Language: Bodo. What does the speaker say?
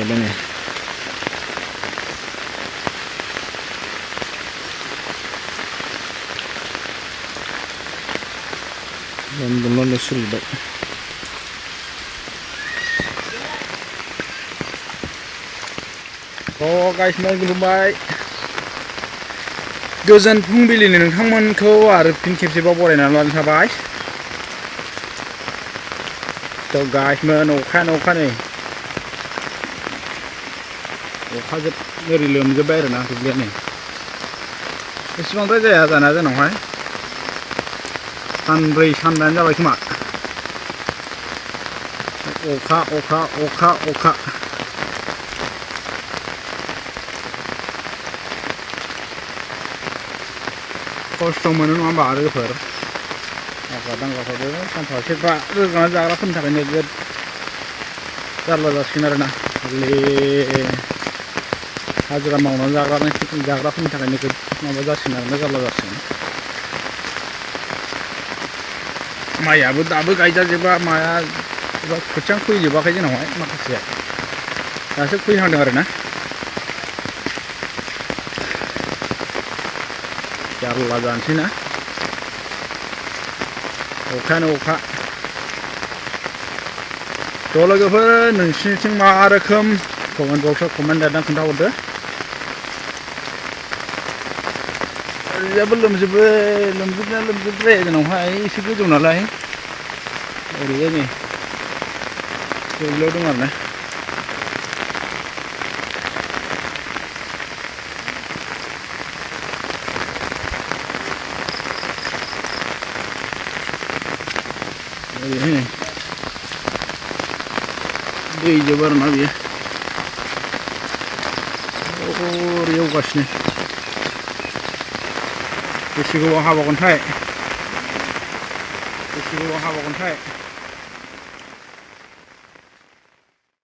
जाहैबाय नै लोमनो सोलिबाय गाइस नै खुलुमबाय गोजोन फुंबिलिनि नोंथांमोनखौ आरो फिन खेबसेबाव बरायनानै लानो थाबाय थ' गाइसमोन अखायानो अखा नै अखाजों ओरै लोमजोब्बाय आरोना दुब्लिया नै एसेबांद्राय जाया जानाया जोंनावहाय सानब्रै सानबायानो जाबाय खोमा अखा अखा अखा अखा खस्थ' मोनो नङा होमबा लोगोफोर हाग्रा दांग्राफ्राबो सानफासेफ्रा रोगाना जाग्राफोरनि थाखाय नोगोद जारला जासिगोन आरोना हाजिरा मावनानै जाग्राफोरनि थाखाय नोगोद माबा जासिगोन आरोना जारला जासिगोन माइयाबो दाबो गायजाजोबा माया एबा खोथिया खुबैजोबाखै जोंनावहाय माखासे दासो खुबैहांदों आरोना जारला जानोसै ना अखायानो अखा थ' लोगोफोर नोंसिनिथिं मा रोखोम कमेन्ट बक्सआव कमेन्ट लिरनानै खोन्थाहरदो ओरैजाबो लोमजोबद्राय जोंनावहाय एसे गोजौ नालाय ओरैजाय नै दुब्लियाव दं आरोना ओरैहाय दै जोबो आरोना बियो ओरै एवगासिनो बेसे गोबाव हाबावगोनथाय